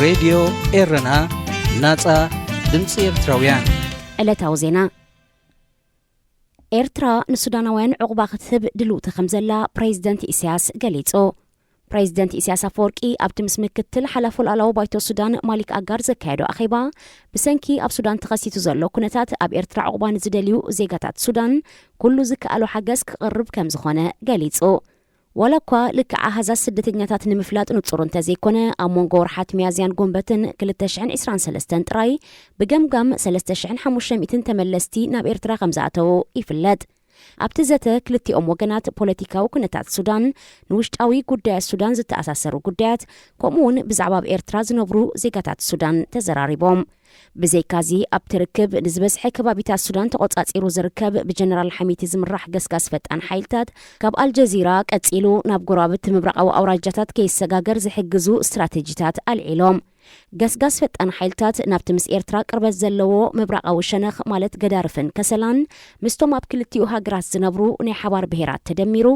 ሬድዮ ኤረና፣ ናጻ ድምጺ ኤርትራውያን። ዕለታዊ ዜና። ኤርትራ ንሱዳናውያን ዕቑባ ክትህብ ድልውቲ ከም ዘላ ፕሬዚደንት ኢሳያስ ገሊጹ። ፕሬዚደንት ኢሳያስ ኣፈወርቂ ኣብቲ ምስ ምክትል ሓላፊ ሉዓላዊ ባይቶ ሱዳን ማሊክ ኣጋር ዘካየዶ ኣኼባ፣ ብሰንኪ ኣብ ሱዳን ተኸሲቱ ዘሎ ኩነታት ኣብ ኤርትራ ዕቑባ ንዝደልዩ ዜጋታት ሱዳን ኩሉ ዝከኣሎ ሓገዝ ክቕርብ ከም ዝኾነ ገሊጹ። ዋላ እኳ ልክዕ ኣሃዛት ስደተኛታት ንምፍላጥ ንጹር እንተዘይኮነ፣ ኣብ መንጎ ወርሓት ሚያዝያን ጎንበትን ክልተ ሽሕን ዕስራን ሰለስተን ጥራይ ብገምጋም ሰለስተ ሽሕን ሓሙሽተ ሚእትን ተመለስቲ ናብ ኤርትራ ከም ዝኣተዉ ይፍለጥ። ኣብቲ ዘተ ክልቲኦም ወገናት ፖለቲካዊ ኩነታት ሱዳን፣ ንውሽጣዊ ጉዳያት ሱዳን ዝተኣሳሰሩ ጉዳያት፣ ከምኡ እውን ብዛዕባ ኣብ ኤርትራ ዝነብሩ ዜጋታት ሱዳን ተዘራሪቦም። ብዘይካዚ ኣብቲ ርክብ ንዝበዝሐ ከባቢታት ሱዳን ተቖጻጺሩ ዝርከብ ብጀነራል ሓሚቲ ዝምራሕ ገስጋስ ፈጣን ሓይልታት ካብ ኣልጀዚራ ቀጺሉ ናብ ጎረባብቲ ምብራቓዊ ኣውራጃታት ከይሰጋገር ዝሕግዙ ስትራቴጂታት ኣልዒሎም። ገስጋስ ፈጣን ሓይልታት ናብቲ ምስ ኤርትራ ቅርበት ዘለዎ ምብራቓዊ ሸነኽ ማለት ገዳርፍን ከሰላን ምስቶም ኣብ ክልቲኡ ሃገራት ዝነብሩ ናይ ሓባር ብሄራት ተደሚሩ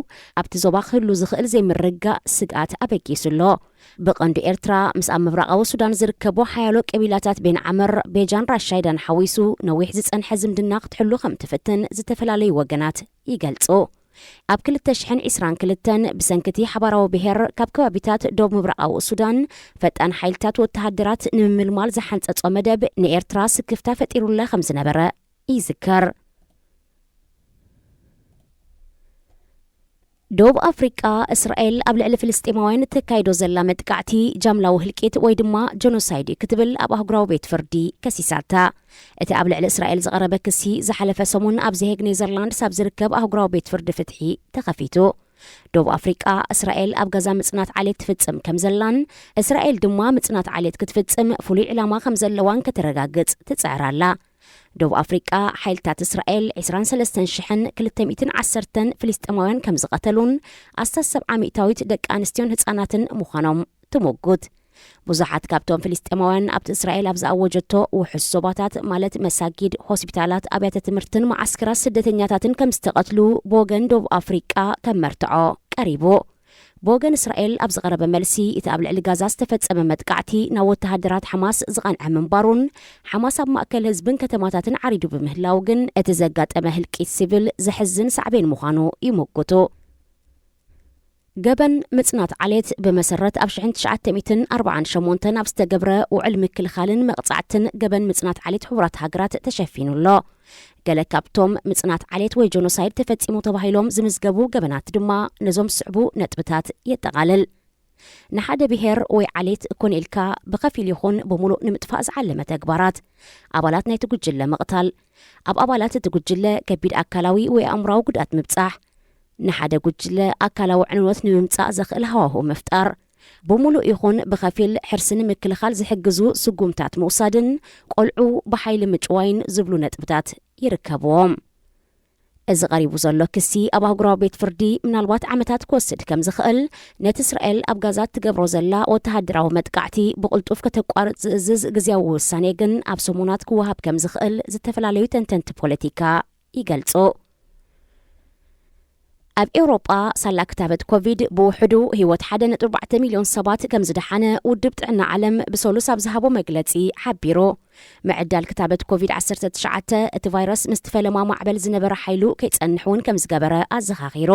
ኣብቲ ዞባ ክህሉ ዝኽእል ዘይምርግጋእ ስግኣት ኣበጊሱ ኣሎ። ብቐንዱ ኤርትራ ምስ ኣብ ምብራቓዊ ሱዳን ዝርከቡ ሓያሎ ቀቢላታት ቤን ዓመር፣ ቤጃን ራሻይዳን ሓዊሱ ነዊሕ ዝጸንሐ ዝምድና ክትሕሉ ከም ትፍትን ዝተፈላለዩ ወገናት ይገልጹ። ኣብ ክልተ ሽሕን ዕስራን ክልተን ብሰንክቲ ሓባራዊ ብሄር ካብ ከባቢታት ዶብ ምብራቓዊ ሱዳን ፈጣን ሓይልታት ወተሃደራት ንምምልማል ዝሓንጸጾ መደብ ንኤርትራ ስክፍታ ፈጢሩላ ከም ዝነበረ ይዝከር። ደቡብ ኣፍሪቃ፣ እስራኤል ኣብ ልዕሊ ፍልስጤማውያን እተካይዶ ዘላ መጥቃዕቲ ጃምላዊ ህልቂት ወይ ድማ ጀኖሳይድ እዩ ክትብል ኣብ ኣህጉራዊ ቤት ፍርዲ ከሲሳታ። እቲ ኣብ ልዕሊ እስራኤል ዝቐረበ ክሲ ዝሓለፈ ሰሙን ኣብ ዘሄግ ኔዘርላንድስ ኣብ ዝርከብ ኣህጉራዊ ቤት ፍርዲ ፍትሒ ተኸፊቱ። ደቡብ ኣፍሪቃ፣ እስራኤል ኣብ ጋዛ ምጽናት ዓሌት ትፍጽም ከም ዘላን እስራኤል ድማ ምጽናት ዓሌት ክትፍጽም ፍሉይ ዕላማ ከም ዘለዋን ከተረጋግጽ ትጽዕር ኣላ። ደቡብ ኣፍሪቃ፣ ሓይልታት እስራኤል ዕስራን ሰለስተን ሽሕን ክልተ ሚእትን ዓሰርተን ፍልስጤማውያን ከም ዝቐተሉን ኣስታት ሰብዓ ሚእታዊት ደቂ ኣንስትዮን ህጻናትን ምዃኖም ትምጉት። ብዙሓት ካብቶም ፍልስጤማውያን ኣብቲ እስራኤል ኣብ ዝኣወጀቶ ውሑስ ዞባታት ማለት መሳጊድ፣ ሆስፒታላት፣ ኣብያተ ትምህርትን መዓስከራት ስደተኛታትን ከም ዝተቐትሉ ብወገን ደቡብ ኣፍሪቃ ከም መርትዖ ቀሪቡ። ብወገን እስራኤል ኣብ ዝቐረበ መልሲ፣ እቲ ኣብ ልዕሊ ጋዛ ዝተፈጸመ መጥቃዕቲ ናብ ወተሃደራት ሓማስ ዝቐንዐ ምንባሩን ሓማስ ኣብ ማእከል ህዝብን ከተማታትን ዓሪዱ ብምህላው ግን እቲ ዘጋጠመ ህልቂት ሲቪል ዘሕዝን ሳዕቤን ምዃኑ ይምጉቱ። ገበን ምጽናት ዓሌት ብመሰረት ኣብ ሽሕን ትሽዓተ ሚእትን ኣርባዓን ሸሞንተን ኣብ ዝተገብረ ውዕል ምክልኻልን መቕጻዕትን ገበን ምጽናት ዓሌት ሕቡራት ሃገራት ተሸፊኑ ኣሎ። ገለ ካብቶም ምጽናት ዓሌት ወይ ጀኖሳይድ ተፈጺሙ ተባሂሎም ዝምዝገቡ ገበናት ድማ ነዞም ዝስዕቡ ነጥብታት የጠቓልል። ንሓደ ብሄር ወይ ዓሌት ኮነ ኢልካ ብኸፊል ይኹን ብምሉእ ንምጥፋእ ዝዓለመ ተግባራት፣ ኣባላት ናይቲ ጉጅለ ምቕታል፣ ኣብ ኣባላት እቲ ጉጅለ ከቢድ ኣካላዊ ወይ ኣእምራዊ ጉድኣት ምብጻሕ፣ ንሓደ ጉጅለ ኣካላዊ ዕንወት ንምምጻእ ዘኽእል ሃዋህው ምፍጣር፣ ብምሉእ ይኹን ብኸፊል ሕርሲ ንምክልኻል ዝሕግዙ ስጉምታት ምውሳድን ቆልዑ ብሓይሊ ምጭዋይን ዝብሉ ነጥብታት ይርከብዎም። እዚ ቀሪቡ ዘሎ ክሲ ኣብ ኣህጉራዊ ቤት ፍርዲ ምናልባት ዓመታት ክወስድ ከም ዝኽእል፣ ነቲ እስራኤል ኣብ ጋዛ እትገብሮ ዘላ ወተሃደራዊ መጥቃዕቲ ብቕልጡፍ ከተቋርጽ ዝእዝዝ ግዝያዊ ውሳኔ ግን ኣብ ሰሙናት ክወሃብ ከም ዝኽእል ዝተፈላለዩ ተንተንቲ ፖለቲካ ይገልጹ። ኣብ ኤውሮጳ ሳላ ክታበት ኮቪድ ብውሕዱ ህይወት ሓደ ነጥቢ ኣርባዕተ ሚልዮን ሰባት ከም ዝደሓነ ውድብ ጥዕና ዓለም ብሰሉስ ኣብ ዝሃቦ መግለጺ ሓቢሩ። ምዕዳል ክታበት ኮቪድ ዓሰርተ ትሽዓተ እቲ ቫይረስ ምስቲ ፈለማ ማዕበል ዝነበረ ሓይሉ ከይጸንሕ እውን ከም ዝገበረ ኣዘኻኺሩ።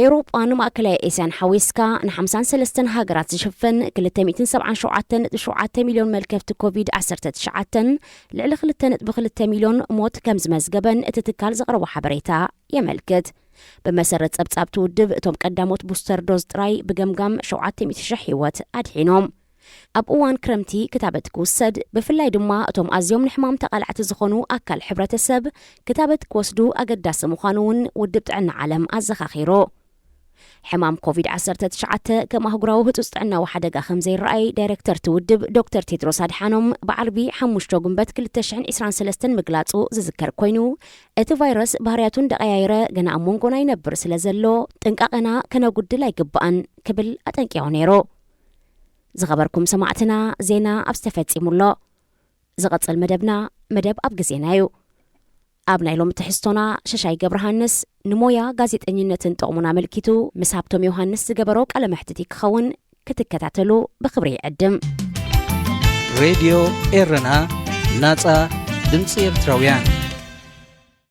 ኤውሮጳን ማእከላይ ኤስያን ሓዊስካ ንሓምሳን ሰለስተን ሃገራት ዝሽፍን ክልተ ሚእትን ሰብዓን ሸውዓተን ነጥቢ ሸውዓተ ሚልዮን መልከፍቲ ኮቪድ ዓሰርተ ትሽዓተን ልዕሊ ክልተ ነጥቢ ክልተ ሚልዮን ሞት ከም ዝመዝገበን እቲ ትካል ዘቕረቦ ሓበሬታ የመልክት። ብመሰረት ጸብጻብቲ ውድብ፣ እቶም ቀዳሞት ቡስተር ዶዝ ጥራይ ብገምጋም ሸውዓተ ሚእቲ ሽሕ ህይወት ኣድሒኖም። ኣብ እዋን ክረምቲ ክታበት ክውሰድ፣ ብፍላይ ድማ እቶም ኣዝዮም ንሕማም ተቓላዕቲ ዝኾኑ ኣካል ሕብረተሰብ፣ ክታበት ክወስዱ ኣገዳሲ ምዃኑ እውን ውድብ ጥዕና ዓለም ኣዘኻኺሩ። ሕማም ኮቪድ ዓሰርተ ትሽዓተ ከም ኣህጉራዊ ህጹጽ ጥዕናዊ ሓደጋ ከም ዘይረኣይ ዳይሬክተር እቲ ውድብ ዶክተር ቴድሮስ ኣድሓኖም ብዓርቢ ሓሙሽተ ጉንበት ክልተ ሽሕን ዕስራን ሰለስተን ምግላጹ ዝዝከር ኮይኑ፣ እቲ ቫይረስ ባህርያቱ እንዳቐያየረ ገና ኣብ መንጎና ይነብር ስለ ዘሎ፣ ጥንቃቐና ከነጉድል ኣይግባእን ክብል ኣጠንቂቑ ነይሩ። ዝኸበርኩም ሰማዕትና፣ ዜና ኣብዚ ተፈጺሙ ኣሎ። ዝቐጽል መደብና መደብ ኣብ ግዜና እዩ። ኣብ ናይ ሎሚ ትሕዝቶና፣ ሸሻይ ገብረሃንስ ንሞያ ጋዜጠኝነትን ጥቕሙን ኣመልኪቱ ምስ ሃብቶም ዮሃንስ ዝገበሮ ቃለ መሕትት ክኸውን ክትከታተሉ ብኽብሪ ይዕድም። ሬድዮ ኤረና፣ ናጻ ድምጺ ኤርትራውያን።